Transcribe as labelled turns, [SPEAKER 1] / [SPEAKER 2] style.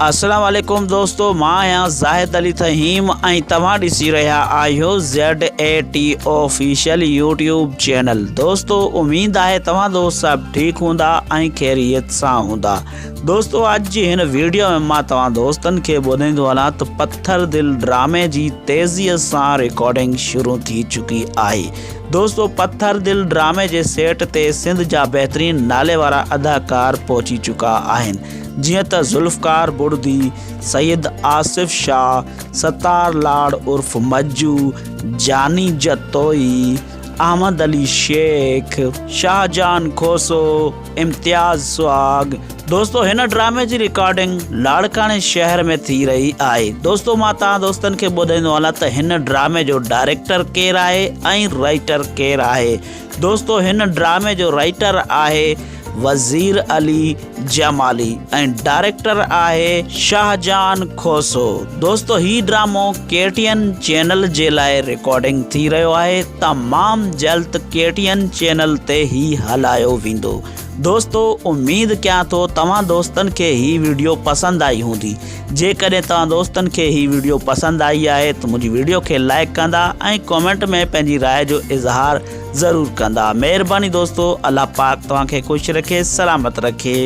[SPEAKER 1] السلام عليڪم دوستو مان آهيان زاهد علي ٿهيم ۽ توهان ڏسي رهيا آهيو Z A T official YouTube channel دوستو اميد آهي توهان دوست سڀ ٺيڪ هوندا ۽ خيريت سان هوندا دوستو اڄ جي هن ويڊيو ۾ مان توهان دوستن کي ٻڌائيندو هلان ته پٿر دل ڊرامي جي تيزي سان رڪارڊنگ شروع ٿي چڪي آهي دوستو پٿر دل ڊرامي جي سيٽ تي سنڌ جا بهترين نالي وارا اداڪار پهچي چڪا آهن جيئن ته ذوالفقار بڙدي، سيد آصف شاهه، ستار لاڙ عرف مجو، جاني جتوئي، احمد علي شيخ، شاهجهان کوسو، امتياز سهاڳ. دوستو هن ڊرامي جي رڪارڊنگ لاڙڪاڻي شهر ۾ ٿي رهي آهي. دوستو مان توهان دوستن کي ٻڌائيندو هلان ته هن ڊرامي جو ڊائريڪٽر ڪير آهي ۽ رائيٽر ڪير آهي. دوستو هن ڊرامي جو رائيٽر آهي وزير علي جمالي ۽ ڊائريڪٽر آهي شاهجهان کوسو دوستو هي ڊرامو ڪي ٽي اين چينل جي لاء رڪارڊنگ ٿي رهيو آهي تمام جلد ڪي ٽي اين چينل تي هي هلايو ويندو دوستو اميد ڪيان ٿو توهان دوستن کي هي ويڊيو پسند آئي هوندي جيڪڏهن توهان دوستن کي هي ويڊيو پسند آئي آهي ته منهنجي ويڊيو کي لائيڪ ڪندا ۽ ڪمينٽ ۾ پنهنجي راء جو اظهار ضرور ڪندا مهرباني دوستو الله پاڪ توهان کي خوش رکي سلامت رکي.